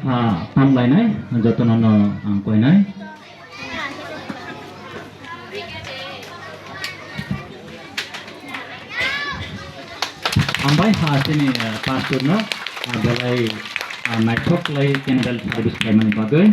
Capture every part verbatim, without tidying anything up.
Ha, hamlainai, jotono no ang koinai. Hambai ha chini, eh, pastor no, ah, belai, ah, naithok khlai candle service khlaimani bagwi.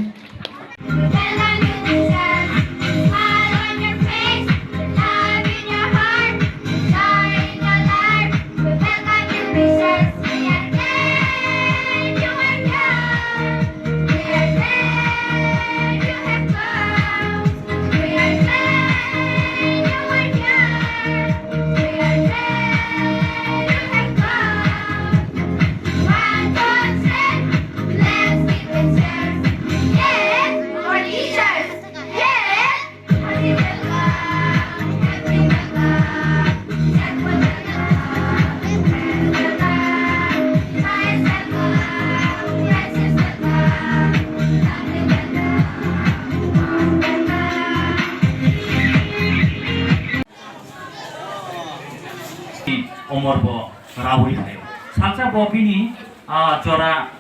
Omor bo raui phaio. Salsa bo bini, ah, jora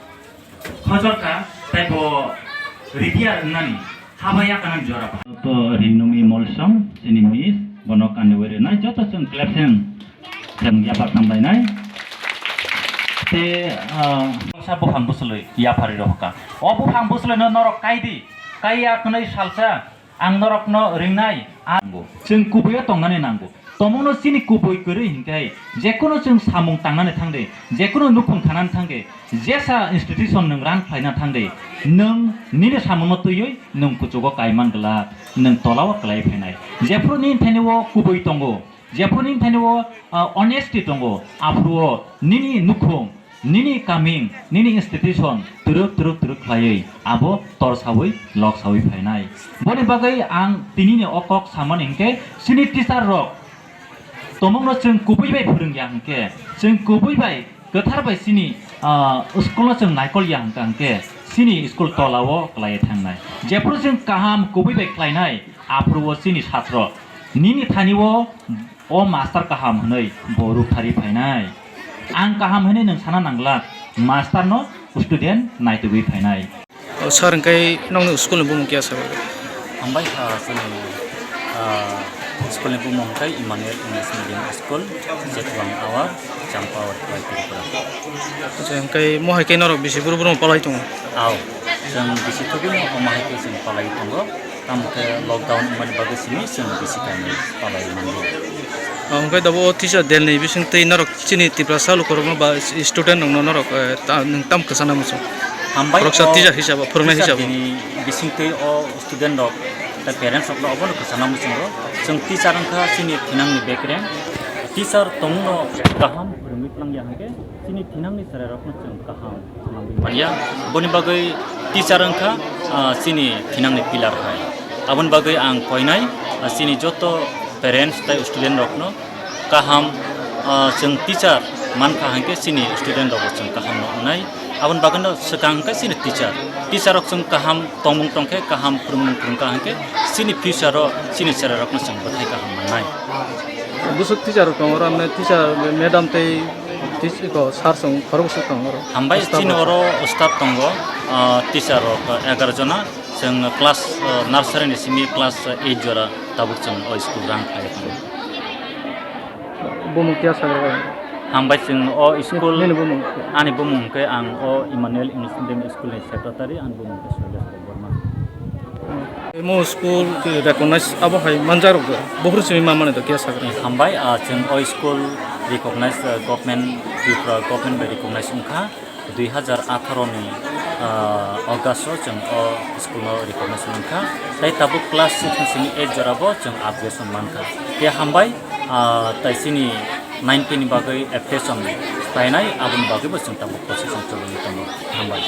khojorka tei bo ritiya wngnani haba yakanani jora ba. To Rinumi Molsom, chini miss, bono kani weri nai joto chwng claps hand. Chwng yapar tamlainai. Te, ah, sa buphang bwswlwi yapharwi rohorkha. O buphang bwswlwino norok kaidi, kaiya kwnwi salsa ang norokno ringnai. Ang chwng kubuio tongnani nango. Tomungno chini kubui kwrwi hinkhe, jekunu chwng samung tangnani thangdi, jekunu nukhung thanani thangdi, jesa institution nwng rang khlaina thangdi, nwng nini samungno twiwi nwng kuchugo kaiman glak, nwng tolao kwlai phainai. Jephuru nini thani o kubui tongo, Jephuru nini thani o, ah, honesty tongo, aphuru o nini nukhung, nini kaming, nini institution twrwk, twrwk, twrwk khlaiwi abo torsawi, loksawi phainai. Boni bagwi ang tinini o kok samani hinkhe, chini teacher rok tomungno chwng kubui bai phwrwngya hinkhe, chwng kubui bai kwthar bai chini, ah, school no chwng naikol ya hwnkha hinkhe, chini school tola o kwlaiwi thangnai. Jephuru chwng kaham kubui bai khlainai, aphuru o chini satro nini thani o O master kaham hwnwi bo rukthari phainai. Ang kaham hwnwi nwng sana nangla, master no student naitugwi phainai. O sir, hwnkhe nokni school ni bumung kya sir? Hambai kha chini, ah, school ni bumung hwnkhe Emmanuel English Medium School, Jetwang Awar, Champawar, Tripura. Acha, hwnkhe mo hai khe norok bisi buru buru palai tongo? Ao, chwng bisi thubui no omo hai khe chwng palai tongo. Tamo khe lockdown wngmani bagwi simi chwng bisi kainwi palai mandi. Ah, hwnkhe dabo o teacher day ni bisingtwi norok chini Tiprasa lukurokno ba student rokno norok, eh, ta-, nwng tamo kwchana muchung? Hambai. Khoroksa o teacher hisabo, phwrwngnai teacher hisabo. Day ni bisingtwi o student rok tei parents rokno obono kwchana muchungo. Chwng teacher wngkha chini thinangni bekreng. Teacher tongno kaham phwrwngwi phlangya hwnkhe chini thinangni chwrairokno chwng kaham. Manya, boni bagwi teacher wngkha, ah, chini thinangni pillar hai. Aboni bagwi ang koinai, ah, chini joto parents tei student rokno kaham, ah, chwng teacher mankha hinkhe chini student rokbo chwng kaham no wngnai. Aboni bagwino swkang hinkhe chini teacher. Teacher rok chwng kaham tongmung tongkhe, kaham phwrwngmung phwrwngkha hinkhe chini future o chini chwrairokno chwng bwthai kaham mannai. Bwswk teacher rok tongo, oro amne teacher madam tei tis-, iko sir chwng khorok bwswk tongo oro? Hambai, staff chini rok? Oro staff tongo, ah, teacher rok, ah, egaroh jona. Chwng class, ah, nursery ni simi class, ah, eight jora tabuk chwng o school run khlai tongo. Bumung kya saka? Hambai, chwng o school, nini bumung? Ani bumung hwnkhe ang o Emmanuel English Medium School ni secretary, ani bumung hwnkhe Surya Debbarma. Imo school recognize abo hai manjak rok, buphuru simi ma mani da kya sakra? Hambai, ah, chwng o school recognize, ah, government, Tripura government bai recognize wngkha. Dui hazar atharo ni, ah, August o chwng o school no recognize wngkha. Tai tabuk class six ni simi eight jora bo chwng upgradation mankha. Khe hambai, ah, tai chini nine ten ni bagwi application painai, aboni bagwi bo chwng tabuk process choli tongo. Hambai.